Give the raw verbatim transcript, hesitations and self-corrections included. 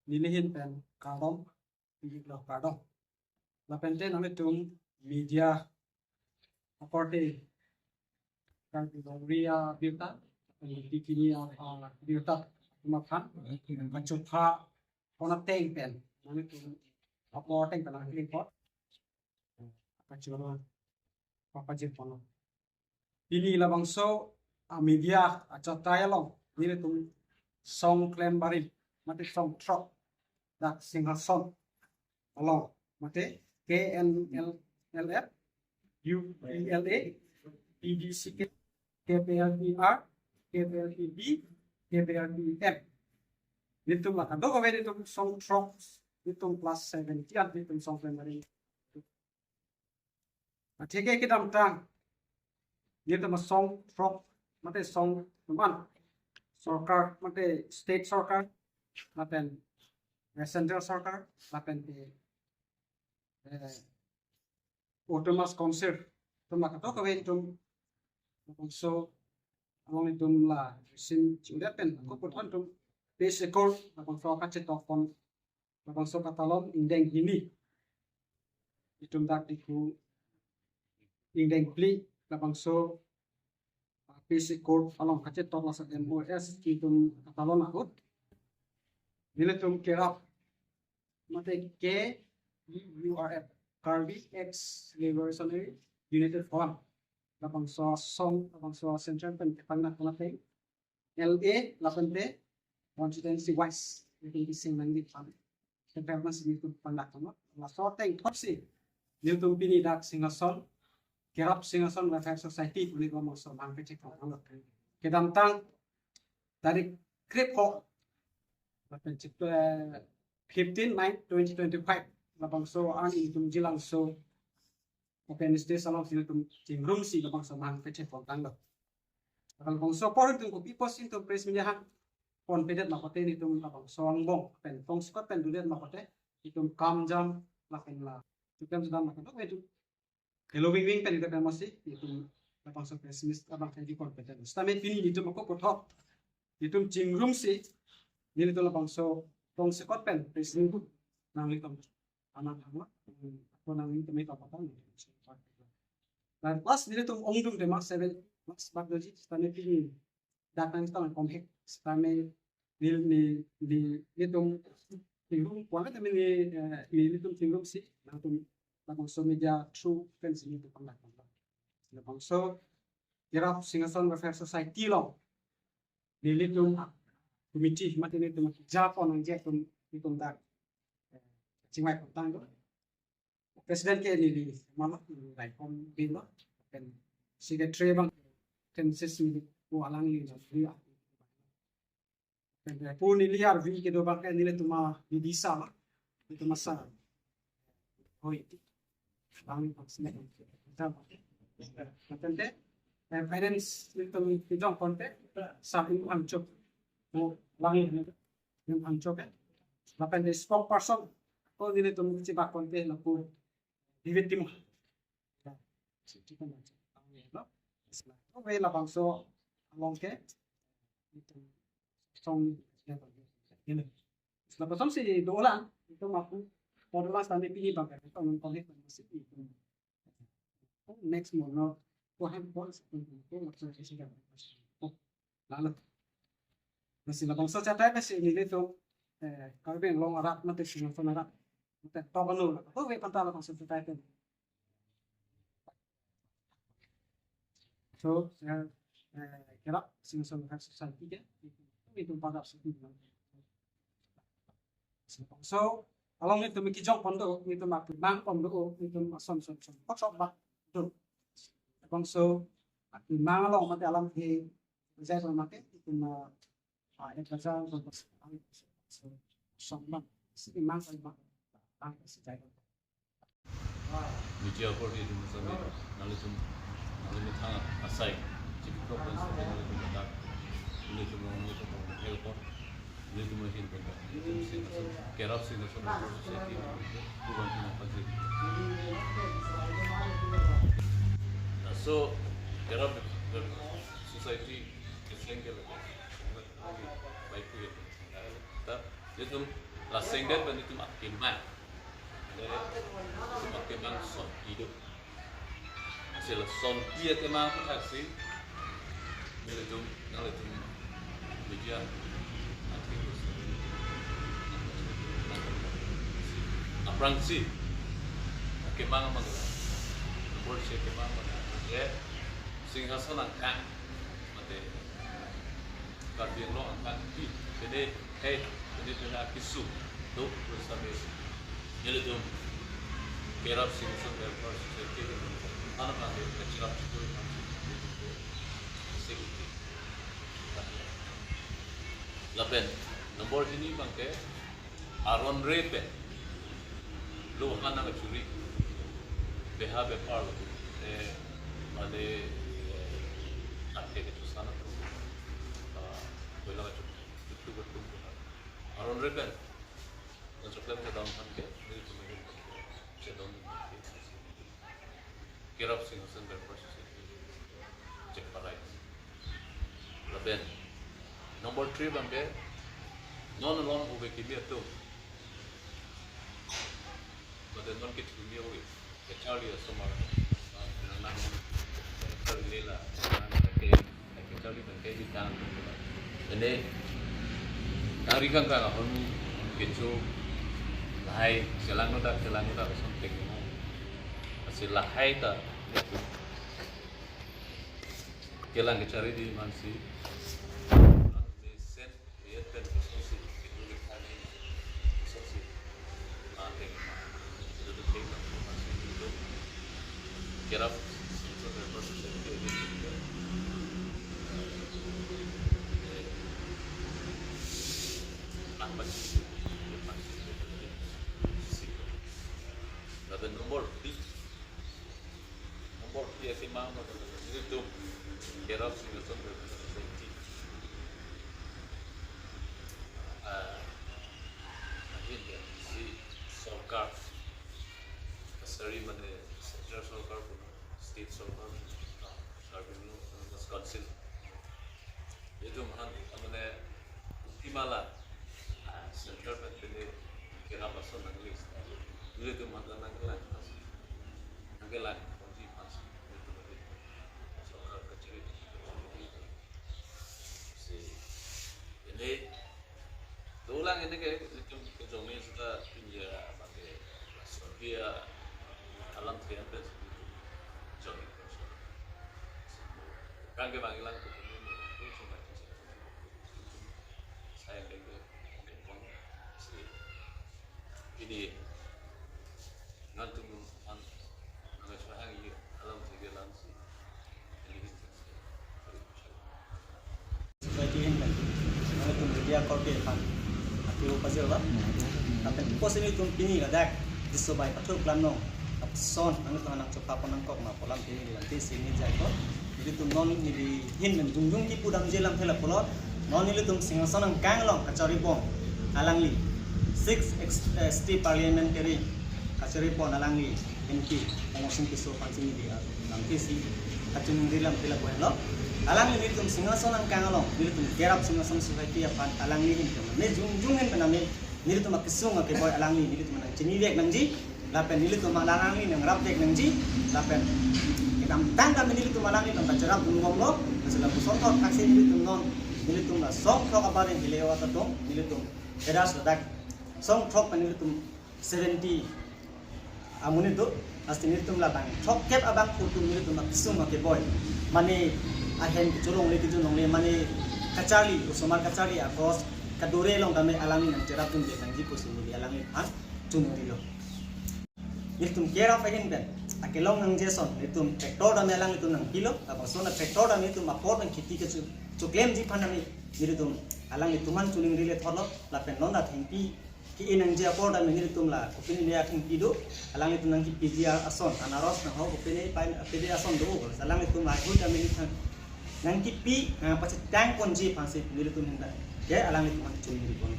nelihin pen kardom, pilo kardom. Lapen te nanglitum media akorte, Karbi Longri abirta, Karbi Dikini abirta, atum aphan kachotha pon ateng pen nanglitum apor ateng pen nangkling apot kachoro papajir ponlo. Pini labangso a media achatai along nelitum song klem barim mate song throk dak Singhason along mate K N L F, U P L A, P D C K, K P L P R, K P L P B, K P L P M. Nelitum la kadokave nelitum song throk, nelitum class seven kian nelitum song klem barim. Atheke kedamtang nelitum asong throk mate song teman sorkar mate state sorkar lapen, eh, central sorkar lapen, eh, eh, autonomous council atum la kadokave atum labangso along nelitum la sim chiudet pen ako puthot atum peace accord labangso kachetok pon labangso katalon ingdeng hini. Itum dak Diphu ingdeng phli labangso, ah, peace accord along kachetok laso M O S itum katalon ahut nelitum kerap mate K E U R F, Karbi Ex Revolutionary United Forum, labangso asong, labangso central pen kepangnak pon ateng L A lapen te constituency wise nelitum keseng nangji aphan kepangnak si nelitum pangnak tanglo. Laso ateng thotsi nelitum pini dak Singhason, kerap Singhason Welfare Society pu labangso bang kechek tanglo. Kedamtang tarik krepho lapen chik, eh, fifteen nine twenty twenty-five labangso an nelitum Jilangso open stage along si nelitum chingrumsi labangso bang kechek pon tanglo. Labangso apor nelitum kopi apotsi nelitum press meet aphan pon pedet ma pote nelitum labangso angbong pen tongsekot pen dodet ma pote nelitum kamjam lapen la chutem sudam lapen nelitum helo wing wing pen nelitum masi nelitum labangso press meet abang kali pon pedet. Sitame pini nelitum ako puthot nelitum chingrumsi nelitum labangso tongsekot pen press meet nanglitum anak anak, hmm, ako nangtum ito patang. Dan pas nelitum ongdung tema seven mas bak doji, sitame pini dak nangtum kontak, sitame neli, neli, neli, nelitum chingrumpo, tame neli, eh, nelitum chingrumsi nangtum labangso media through pen si nelitum pangdak pangdak. Labangso kerap Singhason Welfare Society along nelitum committee mate nelitum japon nangji atum nelitum dak, eh, chingvai pon tanglo. President ke neli mama, neli raikom bin lo, pen secretary abang Francis neli ko alang neli neli. Pen pu neli arvi kedo abang ke nelitum a neli sa lo, nelitum a sa. Hoi. Abang abang sini. Kita. Lapen te, eh, finance nelitum kejong pon te, sa Ing Angchok. Mo lang ini, Ing Angchok ke. Lapen te spokesperson ko nelitum kechebak pon te lapu David Timung. Ya, si Timung. Lo. Ave labangso along ke. Song, ya, ini. Lapuson si dolang, nelitum ako, dolang sitame pini bang, nelitum kontak masih itu. Next mo, no, ko hem ko, ko, ko, lalu. Lasi labangso achatai pensi nelitum, eh, Karbi Anglong arat mate Singhason arat mate tobano, ko ve panta labangso achatai pen. So, eh, eh, kerap Singhason Welfare Society ke, nelitum pada sini. So, along nelitum kejong pon do, nelitum akemang pon do, nelitum ason son son kok sok bak do. Labangso akemang along mate alam ke, jai along mate, nelitum, ah, ek bajar, so, so, song bak, si imang, imang, ah, si jai. Media akorte itum sami nanglitum, nangli methang asai chiki problems nanglitum ladak, nanglitum long nanglitum long help, nanglitum ahin pon, nanglitum Singhason, kerap Singhason society, kurang tina pajik. So kerap society kesleng ke lagi baik ke ta, nelitum Lasengdet pen itum akemang. Itum akemang sonpi do. Lasi la sonpi akemang aputhaksi nelitum, nanglitum media athengno si, aphrangsi akemang amangla, number isi akemang amangla, je Singhason angkang, mate Karbi Anglong angkang pi, pene, hei, pene pene akesung do, pusitame nelitum Kerap Singhason Welfare Society, ano mate kachirap chitu, lapen number hini abangke aron re pen lo han nangchuri, beha bepar lo, eh, mane, eh, ake ke chusana tu, ah, koila chu, chu, chu, chu, aron re pen nangchoklem chedon aphan ke, nelitum chedon Kerap Singhason Welfare Society chekparai. Lapen number three abangke non along ove kimi atum, mate non kethurmi ove, kacharli asomar, ah, nang nang, kacharli lela, nang nang ke, kacharli abangke itang. Ene, nangri kangkang ahormu kecho, lahai, chelangno dak, chelangno dak, ason pekmo. Lasi lahai ta kelang kacharli di mansi. Sen, yet pen kosonsi, kedu kethani, kosonsi, ah, teng, itu tu teng, itu tu Kerap Singhason Welfare Society, eh, eh, nang baca, dia pasti, dia pasti. Lapen number di, number di akemang, number di itu, Kerap Singhason Welfare Society. Ah, ahin ya, si sorkar, kasari mane central sorkar pun, state sorkar pun, ah, Karbi Anglong Autonomous Council. Itum aphan, mane, imala, ah, central pen pene kerap ason nangli. Itum aphan nangkelang, nangkelang, konji aphan, itum aphan, sorkar kachiri, si, ini, dolang ini ke, itum kejongni sudah pinja, pakai, sorkar, alam tiang pen, jongni, kan ke bang ilang, saya yang ke, si, ini, ngantung, an, nangkachwahang, iya, alam tiga langsi, ini, Society ahin pen, nanglitum media akorte aphan, ati upasil ba. Lapen pusi nelitum pini ladak, Disobai Pathurklam along, lapuson, nanglitum nangchopapon nangkok ma pu alam pini di lamthe si neli jai ko. Nelitum non neli ahin pen jongjong kipu damji alamthe lapulo, non nelitum Singhason angkang along kachari bom alangli, six ex-, eh, state parliamentary kachari bom alangli, M P, Amar Sing Tisso aphan si neli, ah, lamthe si kachiningri alamthe lapu henlo. Alangli nelitum Singhason angkang along, nelitum Kerap Singhason Society aphan alangli ahin pen, ne jongjong ahin pen nelitum akesung akeboi alangli nelitum nangchinivek nangji, lapen nelitum alangli nangrapvek nangji, lapen kedamtang kami nelitum alangli nangkacherapdun bomlo, lasi lapuson thothaksi nelitum non, nelitum la song throk abaring hile wa tatung, nelitum kedas ladak song throk pen nelitum seventy amonit do, lasi nelitum labang throkkep abang atum nelitum akesung akeboi. Mane ahem kecholongle kejunlongle, mane kacharli, osomar kacharli akos kadure along tame alangli nangcherapdunde nangji pusi neli alangliphan choningrilo. Nelitum Kerap ahin pen akelong nangji ason, nelitum tractor tame alanglitum nangpilo, lapuson a tractor tame nelitum apor pen kheti kecho, choklemji aphan tame nelitum alanglitum aphan choningri le thotlo, lapen non ta thengpi ke-e nangji apor tame nelitum la kopine ne athengpi do, alanglitum nangkipiji ason, anaros nangho kopine pai pide ason do, alanglitum lahai tame nelitum nangkipi, nangpachethang ponji aphansi nelitum ahin pen ke alanglitum aphan choningripon.